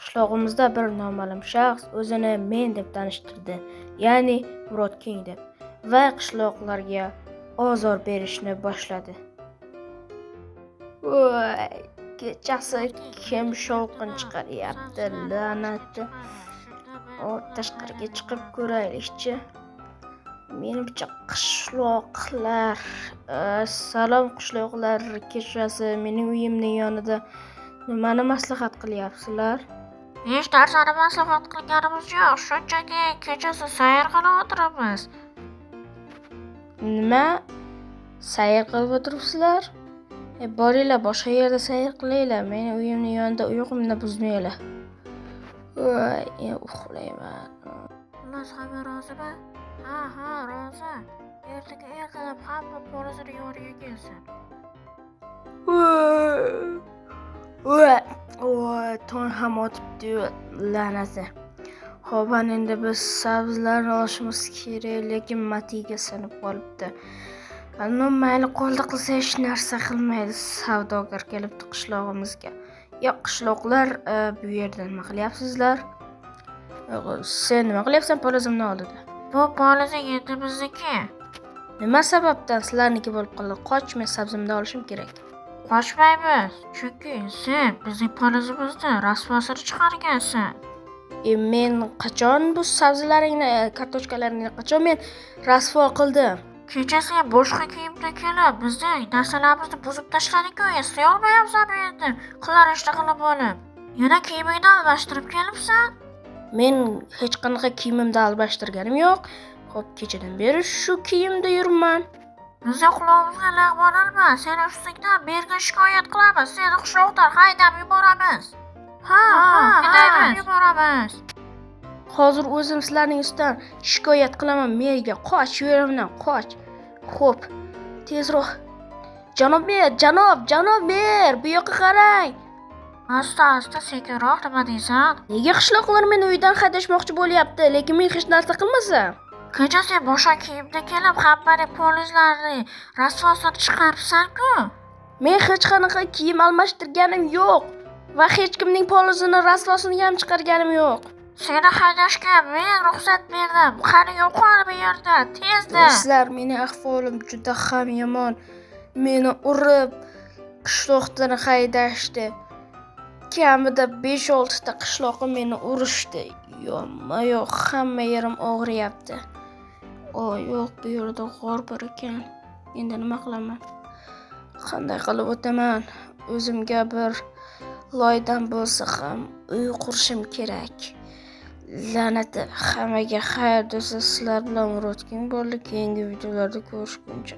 Qishlog'imizda bir noma'lum shaxs o'zini men deb tanishtirdi, ya'ni Murod King deb, va qishloqlarga ozor berishni boshladi. Voy, kechasi kim shovqin chiqaryapti, la'nati. O, tashqariga chiqib ko'raylikchi. Menimcha, qishloqlar. Salom, qishloqlar, kechasi mening uyimning yonida nimani maslahat qilyapsizlar? Hech narsani maslahat qilganimiz yo'q, shunchaki kechasi sayr qilib o'tiribmiz. Nima? Sayr qilib o'tiribsizlar? Boringlar, boshqa yerda sayr qilinglar. Meni uyimning yonida uyqumni buzmanglar. Voy, uxlayman. Xullas, hamma rozimi? Ha, rozi. Ertaga ertalab hamma polizini yoniga kelsin. Voy, voy, tong ham otibdi, la'nati. Xo'p, ana endi biz sabzilarni olishimiz kerak, lekin matiga sinib qolibdi. No, mayli, qo'lda qilsa hech narsa qilmaydi. Savdogar kelibdi qishlog'imizga. Yo, qishloqlar, bu yerda nima qilyapsizlar? Sen nima qilyapsan polizimni oldida? Bu polizing endi bizniki. Nima sababdan sizlarniki bo'lib qoldi? Qoch, men sabzimni olishim kerak. Qochmaymiz, chunki sen bizning polizimizni rasvosini chiqargansan. Men qachon bu sabzilaringni, kartoshkalaringni qachon men rasvo qildim? Kecha sen boshqa kiyimda kelib, bizning narsalarimizni buzib tashlading-ku, eslay olmayapsanmi endi? Qilar ishni qilib bo'lib. Yana kiyimingni almashtirib kelibsan? Men hech qanaqa kiyimimni almashtirganim yo'q. Xo'p, kechadan beri shu kiyimda yuribman. Bizning qulog'imizga lag'mon olma, seni ustingdan merga shikoyat qilamiz, seni qishloqdan haydab yuboramiz. Ha, haydab yuboramiz. Hozir o'zim sizlarning ustidan shikoyat qilaman merga. Qoch, yerimdan qoch. Xo'p, tezroq. Janob mer, janob mer, bu yoqqa qarang. Asta, asta, sekinroq, nima deysan? Nega qishloqlar meni uydan haydashmoqchi bo'lyapti, lekin men hech narsa qilmasam? Kecha sen boshqa kiyimda kelib, hammaning polizlarini rasvosini chiqaribsan-ku. Men hech qanaqa kiyim almashtirganim yo'q va hech kimning polizini rasvosini ham chiqarganim yo'q. Seni haydashga men ruxsat berdim. Qani, yo'qol bu yerda, tezda. Do'stlar, mening ahvolim juda ham yomon. Meni urib, qishloqdan haydashdi. Kamida 5-6 ta qishloqi meni urishdi. Yo'q, hamma yerim og'riyapti. O, yo'q, bu yerda g'or bor ekan. Endi nima qilaman? Qanday qilib o'taman? O'zimga bir loydan bo'lsa ham uy qurishim kerak. La'nati, hammaga xayr do'stlar, sizlar bilan Murod King bo'ldi. Keyingi videolarda ko'rishguncha.